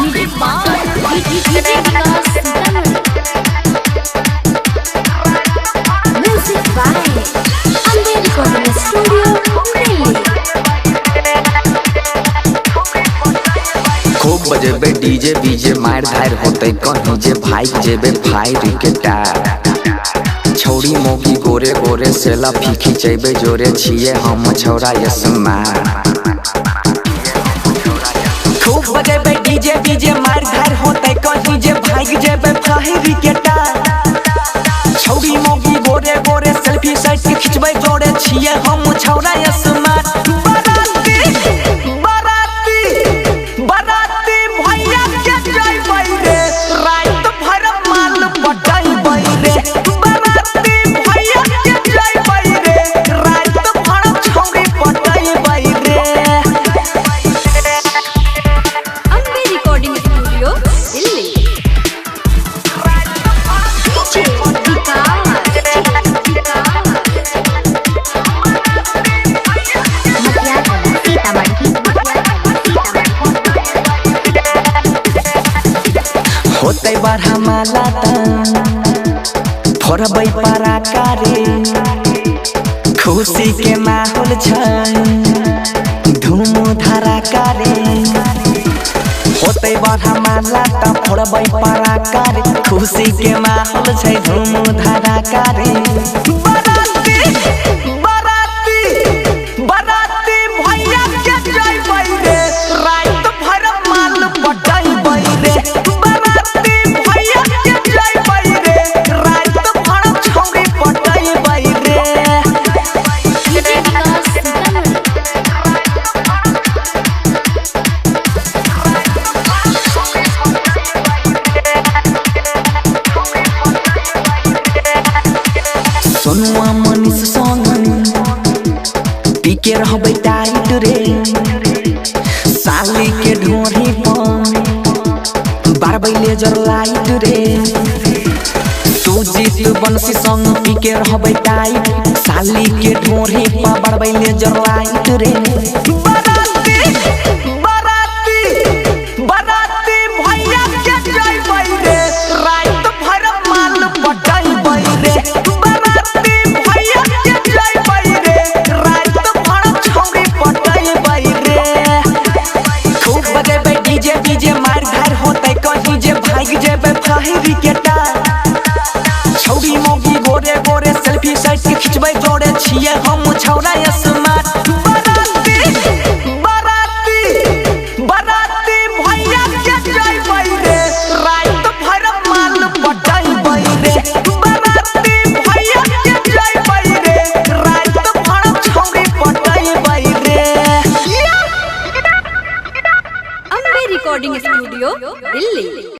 Music by DJ Vikas Sitamarhi. Music by Ambe recording studio Delhi. खूब बजेबे DJ बीजे मार धार होते कहीं जे भाई जेबे फायर के टार। छौड़ी मौगी गोरे गोरे सेला फीकी चेबे जोरे छिए हम छौड़ा यसमा। खूब बजेबे डीजे बीजे मार धार होते कहीं जे भाई जेबे फायर के टार। छौड़ी मौगी गोरे गोरे सेल्फी साइड के खिंचबै जोरे छिए हम छौड़ा यसमा। बाराती बाराती बाराती भैया के जइबै रे, रात भर माल पटैबै रे। बाराती भैया के जइबै रे, रात भर छौड़ी पटैबै रे। Ambe recording studio Delhi. DJ Vikas Sitamarhi. होतै बरहमाला त फोड़बै पराका रे, खुशी के माहौल छै धूम धड़ाका रे। होतै बरहमाला त फोड़बै पराका रे, खुशी के माहौल छै धूम धड़ाका रे। बाराती बाराती बाराती भैया के जइबै रे, रात भर माल पटैबै रे। बाराती भैया के जइबै रे, रात भर छौड़ी पटैबै रे। डीजे विकास सीतामढ़ी। सोनुआ मनीष संग पीके रहबै टाइट रे, साली के ढोरी पर बारबै लेजर लाइट रे। सुजीत बंसी संग पीके रहबै टाइट, साली के ढोरी पर बारबै लेजर लाइट रे। बाराती बाराती बाराती भैया के जइबै रे, रात भर माल पटैबै रे। बाराती भैया के जइबै रे, रात भर छौड़ी पटैबै रे। खूब बजेबै डीजे बीजे मार धार होतै कहीं जे भागि जेबै फाहिरी के टार। छौड़ी मौगी गोरे गोरे सेल्फी साइड के खिंचबै जोरे छिए हम छौड़ा स्मार्ट। बाराती बाराती बाराती भैया के जइबै रे, रात भर माल पटैबै रे। बाराती भैया के जइबै रे, रात भर छौड़ी पटैबै रे। Ambe recording studio Delhi.